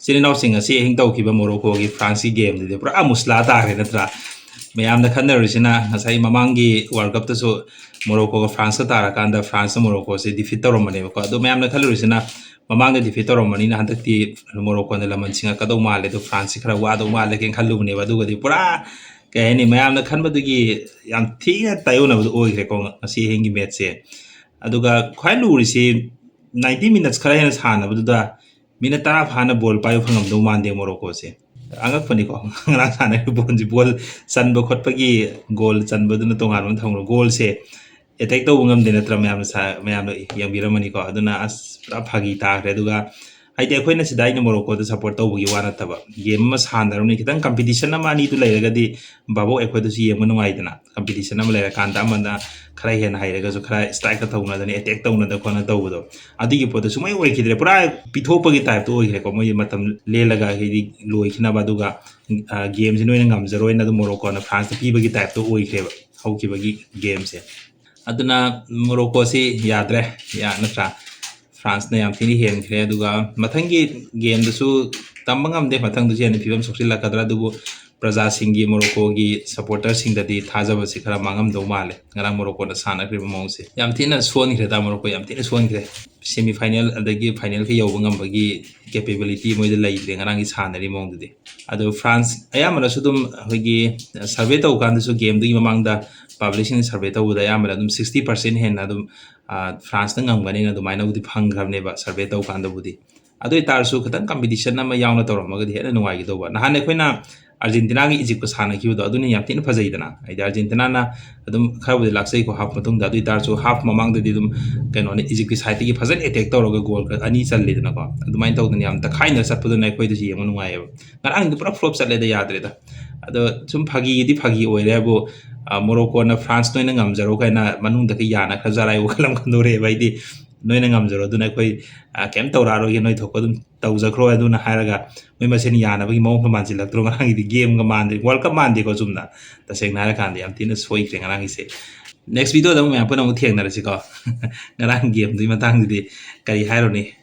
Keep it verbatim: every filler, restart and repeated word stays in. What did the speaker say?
ꯏꯆꯤꯟ ꯏꯅꯥꯎꯁꯤꯡ, ꯉꯁꯤ ꯑꯍꯤꯡ ꯇꯧꯈꯤꯕ ꯃꯣꯔꯣꯀꯣꯒꯤ ꯐ꯭ꯔꯥꯟꯁꯀꯤ ꯒꯦꯝꯗꯨꯗꯤ ꯄꯨꯔꯥ ꯃꯨꯁꯂꯥ ꯇꯥꯈ꯭ꯔꯦ ꯅꯠꯇ꯭ꯔꯥ? ꯃꯌꯥꯝꯅ ꯈꯟꯅꯔꯨꯔꯤꯁꯤꯅ ꯉꯁꯥꯏ ꯃꯃꯥꯡꯒꯤ ꯋꯥꯔꯜ ꯀꯞꯇꯁꯨ ꯃꯣꯔꯣꯀꯣꯒ ꯐ꯭ꯔꯥꯟꯁꯀ ꯇꯥꯔꯀꯥꯟꯗ ꯐ꯭ꯔꯥꯟꯁꯅ ꯃꯣꯔꯣꯀꯣꯁꯦ ꯗꯤꯐꯤꯠ ꯇꯧꯔꯝꯕꯅꯦꯕꯀꯣ꯫ ꯑꯗꯣ ꯃꯌꯥꯝꯅ ꯈꯜꯂꯨꯔꯤꯁꯤꯅ ꯃꯃꯥꯡꯗ ꯗꯤꯐꯤꯠ ꯇꯧꯔꯝꯕꯅꯤꯅ ꯍꯟꯗꯛꯇꯤ ꯃꯣꯔꯣꯀꯣꯅ ꯂꯃꯟ ꯁꯤꯡꯉꯛꯀꯗꯧ ꯃꯥꯜꯂꯦ, ꯑꯗꯣ ꯐ꯭ꯔꯥꯟꯁꯁꯤ ꯈꯔ ꯋꯥꯗꯧ ꯃꯥꯜꯂꯦ ꯀꯩꯅ ꯈꯜꯂꯨꯕꯅꯦꯕ꯫ ꯑꯗꯨꯒꯗꯤ ꯄꯨꯔꯥ ꯀꯩ ꯍꯥꯏꯅꯤ, ꯃꯌꯥꯝꯅ ꯈꯟꯕꯗꯒꯤ ꯌꯥꯝ ꯊꯤꯅ ꯇꯥꯏꯌꯣꯟꯅꯕꯗꯣ ꯑꯣꯏꯈ꯭ꯔꯦꯀꯣ ꯉꯁꯤ ꯑꯍꯤꯡꯒꯤ ꯃꯦꯠꯁꯁꯦ꯫ ꯑꯗꯨꯒ ꯈ꯭ꯋꯥꯏ ꯂꯨꯔꯤꯁꯤ ꯅꯥꯏꯟꯇꯤ ꯃꯤꯅꯠꯁ ꯈꯔ ꯍꯦꯟꯅ ꯁꯥꯟꯅꯕꯗꯨꯗ ꯃꯤꯅꯠ ꯇꯔꯥ ꯐꯥꯅ ꯕꯣꯜ ꯄꯥꯏꯕ ꯐꯪꯉꯝꯗꯧ ꯃꯥꯟꯗꯦ ꯃꯣꯔꯣꯀꯣꯁꯦ꯫ ꯑꯉꯛꯄꯅꯤꯀꯣ, ꯉꯔꯥꯡ ꯁꯥꯟꯅꯔꯤꯕ ꯕꯣꯜꯁꯦ, ꯕꯣꯜ ꯆꯟꯕ ꯈꯣꯠꯄꯒꯤ ꯒꯣꯜ ꯆꯟꯕꯗꯨꯅ ꯇꯣꯉꯥꯟꯕ ꯑꯃ ꯊꯝꯈ꯭ꯔꯣ, ꯒꯣꯜꯁꯦ ꯑꯦꯇꯦꯛ ꯇꯧꯕ ꯉꯝꯗꯦ ꯅꯠꯇ꯭ꯔꯥ? ꯃꯌꯥꯝꯅ ꯁꯥ-, ꯃꯌꯥꯝꯅ ꯌꯦꯡꯕꯤꯔꯝꯃꯅꯤꯀꯣ꯫ ꯑꯗꯨꯅ ꯑꯁ, ꯄꯨꯔꯥ ꯐꯥꯒꯤ ꯇꯥꯈ꯭ꯔꯦ꯫ ꯑꯗꯨꯒ ꯍꯥꯏꯗꯤ ꯑꯩꯈꯣꯏꯅ ꯁꯤꯗ ꯑꯩꯅ ꯃꯣꯔꯣꯀꯣꯗ ꯁꯞꯄꯣꯔꯠ ꯇꯧꯕꯒꯤ ꯋꯥ ꯅꯠꯇꯕ, ꯒꯦꯝ ꯑꯃ ꯁꯥꯟꯅꯔꯕꯅꯤ, ꯈꯤꯇꯪ ꯀꯝꯄꯤꯇꯤꯁꯟ ꯑꯃ ꯑꯅꯤꯗꯨ ꯂꯩꯔꯒꯗꯤ ꯚꯥꯕꯣꯛ ꯑꯩꯈꯣꯏꯗꯁꯨ ꯌꯦꯡꯕ ꯅꯨꯡꯉꯥꯏꯗꯅ꯫ ꯀꯝꯄꯤꯇꯤꯁꯟ ꯑꯃ ꯂꯩꯔꯀꯥꯟꯗ ꯑꯃꯅ ꯈꯔ ꯍꯦꯟꯅ ꯍꯩꯔꯒꯁꯨ ꯈꯔ ꯁ꯭ꯇ꯭ꯔꯥꯏꯛꯀ ꯇꯧꯅꯗꯅ, ꯑꯦꯇꯦꯛ ꯇꯧꯅꯗ ꯈꯣꯠꯅ ꯇꯧꯕꯗꯣ, ꯑꯗꯨꯒꯤ ꯄꯣꯠꯇꯣ ꯁꯨꯡꯑꯣꯏ ꯑꯣꯏꯈꯤꯗ꯭ꯔꯦ꯫ ꯄꯨꯔꯥ ꯄꯤꯊꯣꯛꯄꯒꯤ ꯇꯥꯏꯞꯇ ꯑꯣꯏꯈ꯭ꯔꯦꯀꯣ꯫ ꯃꯣꯏꯒꯤ ꯃꯇꯝ ꯂꯦꯜꯂꯒ ꯍꯥꯏꯗꯤ ꯂꯣꯏꯈꯤꯅꯕ, ꯑꯗꯨꯒ ꯒꯦꯝꯁꯤ ꯅꯣꯏꯅ ꯉꯝꯖꯔꯣꯏꯅ ꯑꯗꯨꯝ ꯃꯣꯔꯣꯀꯣꯅ ꯐ꯭ꯔꯥꯟꯁꯇ ꯄꯤꯕꯒꯤ ꯇꯥꯏꯞꯇ ꯑꯣꯏꯈ꯭ꯔꯦꯕ ꯍꯧꯈꯤꯕꯒꯤ ꯒꯦꯝꯁꯦ꯫ ꯑꯗꯨꯅ ꯃꯣꯔꯣꯀꯣꯁꯤ ꯌꯥꯗ꯭ꯔꯦ, ꯌꯥ-, ꯅꯠꯇ꯭ꯔꯥ? ꯐ꯭ꯔꯥꯟꯁꯅ ꯌꯥꯝ ꯊꯤꯅ ꯍꯦꯟꯈ꯭ꯔꯦ꯫ ꯑꯗꯨꯒ ꯃꯊꯪꯒꯤ ꯒꯦꯝꯗꯁꯨ ꯇꯝꯕ ꯉꯝꯗꯦ, ꯃꯊꯪꯗꯁꯨ ꯍꯦꯟꯅ ꯐꯤꯕꯝ ꯁꯣꯛꯆꯤꯜꯂꯛꯀꯗ꯭ꯔꯥ꯫ ꯑꯗꯨꯕꯨ ꯄ꯭ꯔꯖꯥꯁꯤꯡꯒꯤ, ꯃꯣꯔꯣꯀꯣꯒꯤ ꯁꯞꯄꯣꯔꯇꯔꯁꯤꯡꯗꯗꯤ ꯊꯥꯖꯕꯁꯤ ꯈꯔ ꯃꯥꯡꯉꯝꯗꯧ ꯃꯥꯜꯂꯦ꯫ ꯉꯔꯥꯡ ꯃꯣꯔꯣꯀꯣꯅ ꯁꯥꯟꯅꯈ꯭ꯔꯤꯕ ꯃꯑꯣꯡꯁꯦ ꯌꯥꯝ ꯊꯤꯅ ꯁꯣꯟꯈ꯭ꯔꯦꯗ, ꯃꯣꯔꯣꯀꯣ ꯌꯥꯝ ꯊꯤꯅ ꯁꯣꯟꯈ꯭ꯔꯦ꯫ ꯁꯦꯃꯤ ꯐꯥꯏꯅꯦꯜ ꯑꯗꯒꯤ ꯐꯥꯏꯅꯦꯜꯒ ꯌꯧꯕ ꯉꯝꯕꯒꯤ ꯀꯦꯄꯦꯕꯤꯂꯤꯇꯤ ꯃꯣꯏꯗ ꯂꯩꯇ꯭ꯔꯦ ꯉꯔꯥꯡꯒꯤ ꯁꯥꯟꯅꯔꯤ ꯃꯑꯣꯡꯗꯨꯗꯤ꯫ ꯑꯗꯣ ꯐ꯭ꯔꯥꯟꯁ ꯑꯌꯥꯝꯕꯅꯁꯨ ꯑꯗꯨꯝ ꯑꯩꯈꯣꯏꯒꯤ ꯁꯔꯚꯦ ꯇꯧꯕ ꯀꯥꯟꯗꯁꯨ, ꯒꯦꯝꯗꯨꯒꯤ ꯃꯃꯥꯡꯗ ꯄꯕ꯭ꯂꯤꯛꯁꯤꯡꯅ ꯁꯔꯚꯦ ꯇꯧꯕꯗ ꯑꯌꯥꯝꯕꯅ ꯑꯗꯨꯝ ꯁꯤꯛꯁꯇꯤ ꯄꯥꯔꯁꯦꯟ ꯍꯦꯟꯅ ꯑꯗꯨꯝ, ꯑ, ꯐ꯭ꯔꯥꯟꯁꯅ ꯉꯝꯒꯅꯤꯅ ꯑꯗꯨꯃꯥꯏꯅꯕꯨꯗꯤ ꯐꯪꯈ꯭ꯔꯕꯅꯦꯕ ꯁꯔꯚꯦ ꯇꯧꯕ ꯀꯥꯟꯗꯕꯨꯗꯤ꯫ ꯑꯗꯨ ꯑꯣꯏꯇꯥꯔꯁꯨ ꯈꯤꯇꯪ ꯀꯝꯄꯤꯇꯤꯁꯟ ꯑꯃ ꯌꯥꯎꯅ ꯇꯧꯔꯝꯃꯒꯗꯤ ꯍꯦꯟꯅ ꯅꯨꯡꯉꯥꯏꯒꯗꯧꯕ꯫ ꯅꯍꯥꯟ ꯑꯩꯈꯣꯏꯅ ꯑꯥꯔꯖꯦꯟꯇꯤꯅꯥꯒꯤ ꯏꯖꯤꯞꯀ ꯁꯥꯟꯅꯈꯤꯕꯗꯣ ꯑꯗꯨꯅ ꯌꯥꯝ ꯊꯤꯅ ꯐꯖꯩꯗꯅ꯫ ꯍꯥꯏꯗꯤ ꯑꯥꯔꯖꯦꯟꯇꯤꯅꯥꯅ ꯑꯗꯨꯝ ꯈꯔꯕꯨꯗꯤ ꯂꯥꯛꯆꯩꯀꯣ ꯍꯥꯐ ꯃꯇꯨꯡꯗ, ꯑꯗꯨ ꯑꯣꯏꯇꯥꯔꯁꯨ ꯍꯥꯐ ꯃꯃꯥꯡꯗꯗꯤ ꯑꯗꯨꯝ ꯀꯩꯅꯣꯅ, ꯏꯖꯤꯞꯀꯤ ꯁꯥꯏꯠꯇꯒꯤ ꯐꯖꯅ ꯑꯦꯇꯦꯛ ꯇꯧꯔꯒ ꯒꯣꯜ ꯑꯅꯤ ꯆꯜꯂꯤꯗꯅꯀꯣ꯫ ꯑꯗꯨꯃꯥꯏꯅ ꯇꯧꯗꯅ ꯌꯥꯝ ꯇꯛꯈꯥꯏꯅ ꯆꯠꯄꯗꯨꯅ ꯑꯩꯈꯣꯏꯗꯁꯨ ꯌꯦꯡꯕ ꯅꯨꯡꯉꯥꯏꯌꯦꯕ꯫ ꯉꯔꯥꯡꯗꯤ ꯄꯨꯔꯥ ꯐ꯭ꯂꯣꯞ ꯆꯠꯂꯦꯗ, ꯌꯥꯗ꯭ꯔꯦꯗ꯫ ꯑꯗꯣ ꯁꯨꯝ ꯐꯥꯒꯤꯒꯤꯗꯤ ꯐꯥꯒꯤ ꯑꯣꯏꯔꯦ ꯍꯥꯏꯕꯨ, ꯑ, ꯃꯣꯔꯣꯀꯣꯅ ꯐ꯭ꯔꯥꯟꯁ ꯅꯣꯏꯅ ꯉꯝꯖꯔꯣ ꯀꯥꯏꯅ ꯃꯅꯨꯡꯗꯒ ꯌꯥꯅꯈ꯭ꯔꯖꯥꯠꯂ ꯍꯥꯏꯕ ꯋꯥꯈꯜ ꯑꯃ ꯈꯟꯗꯣꯔꯛꯑꯦꯕ꯫ ꯑꯩꯗꯤ ꯅꯣꯏꯅ ꯉꯝꯖꯔꯣ, ꯑꯗꯨꯅ ꯑꯩꯈꯣꯏ, ꯑ, ꯀꯩꯝ ꯇꯧꯔꯛꯑꯔꯣꯏꯒꯦ, ꯅꯣꯏ ꯊꯣꯛꯄ ꯑꯗꯨꯝ ꯇꯧꯖꯈ꯭ꯔꯣ ꯑꯗꯨꯅ ꯍꯥꯏꯔꯒ ꯃꯣꯏ ꯃꯁꯦꯟ ꯌꯥꯅꯕꯒꯤ ꯃꯑꯣꯡꯒ ꯃꯥꯟꯁꯤꯜꯂꯛꯇ꯭ꯔꯣ? ꯉꯔꯥꯡꯒꯤꯗꯤ ꯒꯦꯝꯒ ꯃꯥꯟꯗꯦ, ꯋꯥꯔꯜ ꯀꯞ ꯃꯥꯟꯗꯦꯀꯣ꯫ ꯆꯨꯝꯅ ꯇꯁꯦꯡꯅ ꯍꯥꯏꯔꯀꯥꯟꯗ ꯌꯥꯝ ꯊꯤꯅ ꯁꯣꯏꯈ꯭ꯔꯦ ꯉꯔꯥꯡꯒꯤꯁꯦ꯫ ꯅꯦꯛꯁ ꯚꯤꯗꯤꯑꯣꯗ ꯑꯃꯨꯛ ꯃꯌꯥꯝ ꯄꯨꯟꯅ ꯑꯃꯨꯛ ꯊꯦꯡꯅꯔꯁꯤꯀꯣ꯫ ꯉꯔꯥꯡ ꯒꯦꯝꯗꯨꯒꯤ ꯃꯇꯥꯡꯗꯨꯗꯤ ꯀꯔꯤ ꯍꯥꯏꯔꯨꯅꯤ?